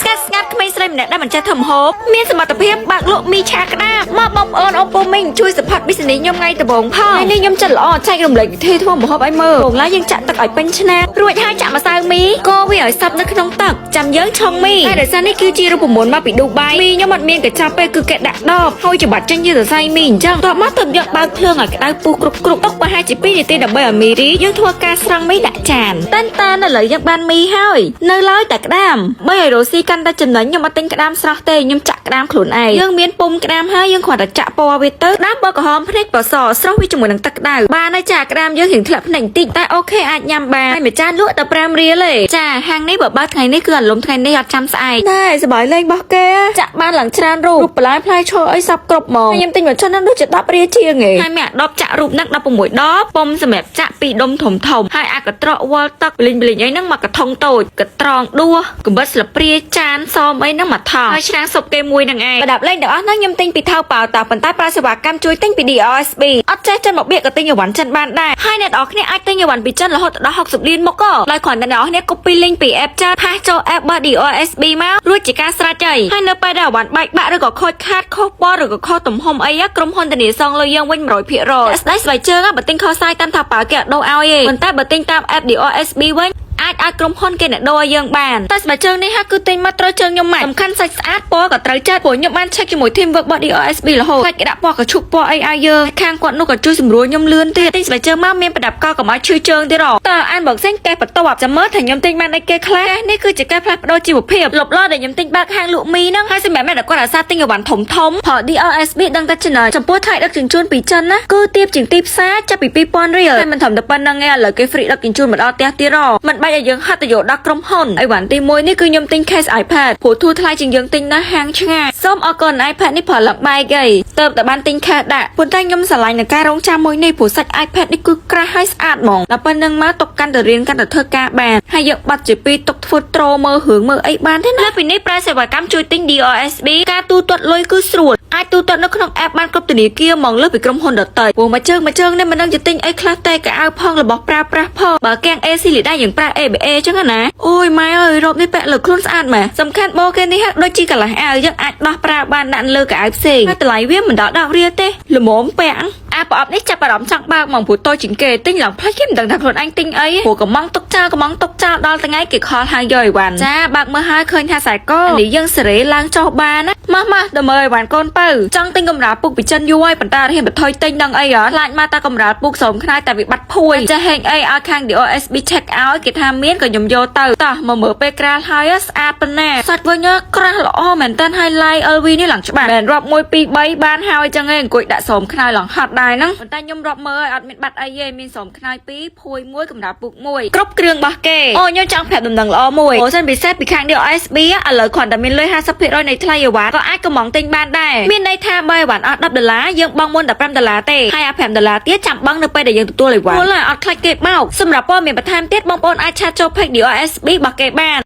ស្ងាត់ស្ងាត់ក្មេងស្រីម្នាក់ដែលមិនចេះធ្វើម្ហូបមានសមត្ថភាពបើកលក់មីឆាក្តាមមកបងប្អូនអពូមីងជួយ support business ខ្ញុំថ្ងៃដំបូងផងថ្ងៃនេះខ្ញុំចិត្តល្អចែករំលែកវិធីធ្វើម្ហូបឲ្យមើលបងឡើយយើងចាក់ទឹកឲ្យពេញឆ្នាំងរួចហើយចាក់ម្សៅមីកូរវាឲ្យសព្វនៅក្នុងទឹកចាំយើងឆុងមីតែដោយសារនេះគឺជារូបមន្តមកពីឌូបៃមីខ្ញុំអត់មានកញ្ចប់ទេគឺគេដាក់ដបហើយច្បាត់ចេញជាសរសៃមីអញ្ចឹងតបមកទៅយកបើកភ្លើងឲ្យក្តៅពុះគ្រប់គ្រប់ទុកប្រហែលជា2នាទីដើម្បីឲ្យមីរីយើងធ្វើការស្រង់មីដាក់ចានតាន់តានឥឡូវយើងបានមីហើយនៅឡើយតែក្តាមបីឲ្យរ៉ូស៊ីកាន់តែចំណេញខ្ញុំអត់ទិញក្តាមស្រស់ទេខ្ញុំចាក់ក្តាមខ្លួនឯងយើងមានពុំក្តាមហើយយើងគ្រាន់តែចាក់ពណ៌វាទៅក្តាមពណ៌ក្រហមភ្នែកពណ៌សស្រស់វាជាមួយនឹងទឹកក្តៅបានហើយចាក្តាមយើងរៀងធ្លាក់ភ្នែកបន្តិចតែOK អាចញ៉ាំបានហើយមួយចានលក់តែ5រៀលទេចាហាងនេះបើបើកថ្ងៃនេះគឺអារម្មណ៍ថ្ងៃនេះអត់ចាំស្អែកណែសប្បាយលេងរបស់គេចាក់បានឡើងច្រើនរូបរូបបន្លែផ្លែឈើអីសັບគ្រប់ហ្មងខ្ញុំទិញមួយឈុតហ្នឹងដូចជា10រៀលជាងឯងហើយមានអាដបចាក់រូបហ្នឹង16ដបពុំសម្រាប់ចាក់ពីរដុំធំធំហើយអាកត្រកវល់ទឹកបលិញបលិញអីហ្នឹងមកកថុងតូចកត្រងដួសកំបិតស្លព្រាចានសមអីហ្នឹងមកថងហើយឆ្នាំងស៊ុបគេមួយហ្នឹងឯងប្រដាប់លេងទាំងអស់ហ្នឹងខ្ញុំទិញពីថៅប៉ាវតាប៉ុន្តែប្រើសេវាកម្មជួយទិញពី DRSB អត់ចេះចិនមកបៀកក៏ទិញអីវ៉ាន់ចិនបានដែរហើយអ្នកនរគ្នាអាចទិញអីវ៉ាន់ពីចិនរហូតដល់60លានមកក៏ដោយគ្រាន់តែអ្នកនរគ្នា copy link ពី app ចិន paste ចូល app របស់ DRSB មករួចជាការស្រេចហើយហើយនៅពេលដែលអីវ៉ាន់បែកបាក់ឬក៏ខូចខាតខុសពណ៌ឬក៏ខុសទំហំអីក្រុមហ៊ុនធានាសងលុយយើងវិញ100%ស្ដីស្បែកជើងបើទិញខុសសាយតាមថាប៉ាគេអត់ដូរឲ្យទេប៉ុន្តែបើទិញតាម app DRSB វិញអាចឲ្យក្រុមហ៊ុនគេអ្នកដូរឲ្យយើងបានតែស្បែកជើងនេះហាក់គឺទិញមកត្រូវជើងខ្ញុំម៉ាច់សំខាន់សាច់ស្អាតពណ៌ក៏ត្រូវចិត្តព្រោះខ្ញុំបាន check ជាមួយ team work របស់ DRSB រហូតខ្លាចគេដាក់ពណ៌កឈុកពណ៌អីឲ្យយើងខាងគាត់នោះក៏ជួយសម្រួលខ្ញុំលឿនទៀតទិញស្បែកជើងមកមានប្រដាប់កកុំឲ្យឈឺជើងទៀតហ៎តើអានបើផ្សេងកេះបន្ទាប់ចាំមើលថាខ្ញុំទិញបានអីគេខ្លះនេះគឺជាការផ្លាស់ប្ដូរជីវភាពលបឡដែលខ្ញុំទិញបើកហាងលក់មីហ្នឹងហើយសម្រាប់អ្នកដែលគាត់អាសាទិញអីវ៉ាន់ធំធំព្រោះ DRSB ដឹងតែចំណេញចំពោះថ្លៃដឹកជញ្ជូនពីចិនណាគឺទាបជាងទីផ្សារចាប់ពី2000រៀលហើយមិនត្រឹមតែប៉ុណ្្នឹងឯងឥឡូវគេ free ដឹកជញ្ជូនមកដល់ផ្ទះទៀតហ៎មិនបាច់ឲ្យយើងហត់ទៅយកដល់ក្រុមហ៊ុនអីវ៉ាន់ទី1នេះគឺខ្ញុំទិញ case iPad ព្រោះធូរថ្លៃជាងយើងទិញនៅហាងឆ្ងាយសូមអរគុណ iPad នេះផលឡើងបែកអីទៅតែបានទិញ case ដាក់ប៉ុន្តែខ្ញុំស្រឡាញ់នឹងការរងចាំមួយនេះព្រោះសាច់ iPad នេះគឺក្រាស់ហើយស្អាតហ្មងដល់ប៉ុណ្្នឹងមកទុកកាន់តែរៀនកាន់តែធ្វើការបានហើយយើងបាត់ជាពីរទុកធ្វើត្រូមើលរឿងមើលអីបានទេណាលើពីនេះប្រើសេវាកម្មជួយទិញ DRSB ការទូទាត់លុយគឺស្រួលអាចទូទាត់នៅក្នុង app បានគ្រប់ធនាគារហ្មងលើសពីក្រុមហ៊ុនដទៃព្រោះមួយជើងមួយជើងនេះមិនដឹងจะទិញអីខ្លះទេកៅអៅផងរបស់ប្រើប្រាស់ផងបើកាំង AC លីដែរយើងប្រើ ABA ចឹងណាអូយម៉ែអើយរ៉ូបនេះពាក់លើខ្លួនស្អាតម៉ែសំខាន់បោគេនេះហាក់ដូចជាកន្លះអាវយើងអាចដោះប្រើបានដាក់លើកៅអៅផ្សេងហើយតម្លៃវាមិនដល់10រៀលទេល្មមពាក់អាប្រអប់នេះចាប់អារម្មណ៍ចង់បើកហ្មងព្រោះតូចជាងគេទិញឡើងផ្លេចគេមិនដឹងថាខ្លួនឯងទិញអីព្រោះកំងទុកចោលកំងទុកចោលដល់ថ្ងៃគេខលហៅយកអីវ៉ាន់ចាបើកមើលហើយឃើញថាខ្សែកនេះយើងសេរីឡើងចុះបានណាមកមកដល់មើលអីវ៉ាន់កូនពៅចង់ទិញកម្រាលពុកពីចិនយូរហើយប៉ុន្តែអត់ហ៊ានបន្ថយទិញដឹងអីហ៎ខ្លាចមកតែកម្រាលពុកស្រោមខ្នាយតែវាបាត់ភួយចេះហេងអីឲ្យខាង DRSB check ឲ្យគេថាមានក៏ខ្ញុំយកទៅតោះមកមើលពេលក្រាលហើយស្អាតប៉ុណ្ណាសាច់វិញក្រាស់ល្អមែនតើហើយ line LV នេះឡើងច្បាស់មែនរាប់1 2 3បានហើយចឹងឯងអង្គុយដាក់ស្រោមខ្នើយឡើងហត់ដែរហ្នឹងប៉ុន្តែខ្ញុំរាប់មើលឲ្យអត់មានបាត់អីទេមានស្រោមខ្នើយ2ភួយ1កម្រាលពុក1គ្រប់គ្រឿងរបស់គេអូខ្ញុំចង់ប្រាប់ដំណឹងល្អមួយអូសិនពិសេសពីខាង DRSB ឥឡូវគ្រាន់តែមានលុយ50%នៃថ្លៃអីវ៉ាន់ក៏អាចកំងទិញបានដែរមានន័យថាបើអីវ៉ាន់អស់10ដុល្លារយើងបង់មុនតែ5ដុល្លារទេហើយអា5ដុល្លារទៀតចាំបង់នៅពេលដែលយើងទទួលអីវ៉ាន់ព្រោះអត់ខ្លាចគេបោកសម្រាប់ព័ត៌មានបន្ថែមទៀតបងប្អូនអាច chat ចូល page DRSB របស់គេបាន។